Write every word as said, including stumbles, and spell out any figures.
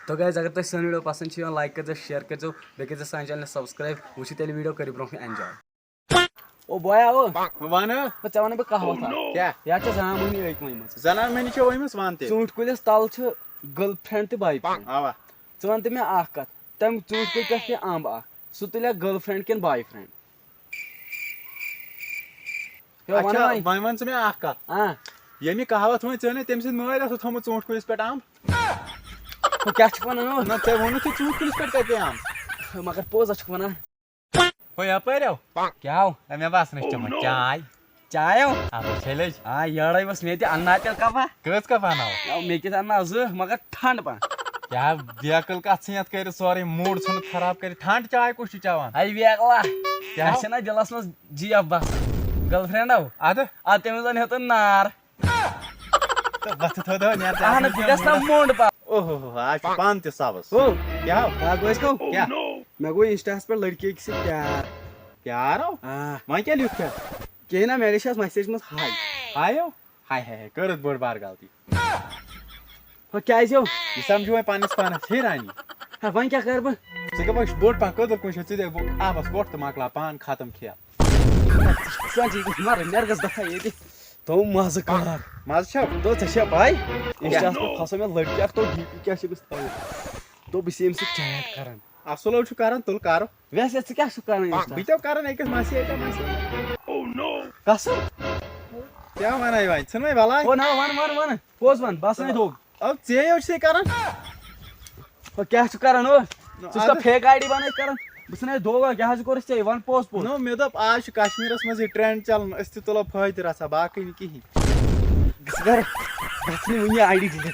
تو guys, اگر تۄہہِ سٲنۍ ویٖڈیو پسنٛد چھِ یِوان، لایک کٔرۍزیو، شیئر کٔرۍزیو، بیٚیہِ کٔرۍزیو سانہِ چینلہِ سبسکرایب۔ وٕچھِو تیٚلہِ ویٖڈیو، کٔرِو برونٛہہ کُن اینجاے۔ او بویا، او ونہٕ۔ ژےٚ وَنَے بہٕ کہاوتھ اکھ۔ کیٛاہ؟ یتھ چھِ زنان مٔہنی أکۍ ؤنمٕژ۔ زنان مٔہنی چھِ ؤنمٕژ، وَن تہِ۔ ژوٗنٛٹھۍ کُلِس تل چھِ گرل فرینڈ تہِ باے فرینڈ۔ اوا۔ ژٕ وَن تہٕ مےٚ اکھ کتھ، تمہِ ژوٗنٛٹھۍ کُلہِ پٮ۪ٹھ پیٚیہِ امب اکھ، سُہ تُلیا گرل فرینڈ کِنہٕ باے فرینڈ؟ ہے، وَن اچھا، وۄنۍ۔ وۄنۍ وَن ژٕ مےٚ اکھ کتھ۔ آ۔ ییٚمہِ کہاوتھ وۄنۍ ژےٚ نے تٔمۍ سٕنٛدۍ مٲلۍ آسو تھوٚمُت ژوٗنٛٹھۍ کُلِس پٮ۪ٹھ امب۔ ہُہ کیٛاہ چھُکھ وَنان؟ نہ، ژےٚ ووٚنُتھ یہِ ژوٗنٛٹھۍ کُلِس پٮ۪ٹھ کتہِ پیٚیہِ امب۔ مگر پوٚز ہا چھُکھ وَنان۔ ہو یپٲرۍ ہو۔ کیٛاہ ہو؟ ہے، مےٚ باسان أسۍ چٮ۪مو چاے۔ چاے ہو؟ اَپٲرۍ چھٔلۍ أسۍ۔ آ، یٔڑے ؤژھ مےٚ تہِ، اَنناو تیٚلہِ کَپا۔ کٔژ کپ اَنو؟ آ، مےٚ کیٛاہ اَنناو زٕ، مگر ٹھنٛڈ پَہَن۔ کیٛاہ بیکٕل کَتھ ژھٕنۍ یَتھ کٔرِتھ سورُے موٗڈ ژھُنُتھ خراب کٔرِتھ؟ ٹھنٛڈ چاے کُس چھُ چٮ۪وان؟ ہے بیکلا، کیٛاہ؟ اَسہِ چھَنہ دِلَس منٛز جی ایف باسان۔ گرل فرینڈ ہو؟ اَدٕ؟ اَدٕ تٔمِس زَن ہیوٚتُن نار۔ تہٕ وۄتھٕ تھوٚد ہو، نیر ژٕ اہن، اَتھ بہٕ گژھٕ نا منٛز۔ مونٛڈ پا۔ اوہ ہو ہو، آز چھُ پانہٕ تہِ سبٕز۔ ہو۔ کیٛاہ ہو؟ کیٛاہ گوٚو أسۍ کَو؟ کیٛاہ؟ مےٚ گوٚو Insta-ہَس پٮ۪ٹھ لٔڑکی أکِس سۭتۍ پیار۔ پیار ہو؟ آ۔ وۄنۍ کیٛاہ لیوٚکھ ژےٚ؟ کِہیٖنۍ نہ، مےٚ لیچھِ اَتھ message منٛز ہاے۔ ہاے ہو؟ ہاے ہاے ہاے، کٔرٕتھ بٔڑ بار غلطی۔ ہو، کیٛازِ ہو؟ یہِ سمجھو وۄنۍ پننِس پانس حیرانی۔ ہا، وۄنۍ کیٛاہ کَرٕ بہٕ؟ ژٕ کیٛاہ وۄنۍ چھُ بوٚڑ پانہٕ کٔدٕل کُن چھُ، ژٕ دِ بہٕ آبس وۄٹھ تہٕ مۄکلاو پانہٕ ختم کھیل۔ ژٕ چھُکھ سونٛچان، یہِ گوٚژھ مَرُن، مےٚ گژھِ دَفعہ ییٚتہِ۔ تو مَزٕ کار۔ مَزٕ چھا؟ تو ژےٚ چھےٚ پَے؟ Insta-ہَس پٮ۪ٹھ کھسو مےٚ لٔڑکی اَکھ، تو ڈی پی کیٛاہ چھِ گژھِ تھاوُن؟ تو بہٕ چھُس ییٚمہِ سۭتۍ chat کران۔ اَصٕل حظ چھُ کران، تُل کَرو۔ ویسے ژٕ کیٛاہ چھُکھ کران Insta؟ بہٕ تہِ کران أکِس مَسہِ ییٚتہِ، مَسہِ۔ قسم؟ کیٛاہ وَنَے وۄنۍ؟ ژھٕن وۄنۍ بَلاے۔ او نہ، وَن، وَن، وَن۔ پوٚز وَن، بہٕ ہسا ہے دوٚگ۔ او، ژے یوت چھے کران۔ او، کیٛاہ چھُکھ کران، او؟ ژٕ چھُکھ اَدٕ فیک آئی ڈی بنٲیِتھ کران؟ بہٕ چھُس نَے دوٚگ، کیٛاہ حظ کوٚرُتھ ژےٚ؟ وَن پوٚز پوٚز۔ نو، مےٚ دوٚپ، آز چھُ کشمیٖرَس منٛز یہِ trend چلان، أسۍ تہِ تُلو فٲیدٕ رژھا، باقٕے نہٕ کِہیٖنۍ۔ ژٕ کر، گژھ نہٕ وٕنہِ آئی ڈی delete۔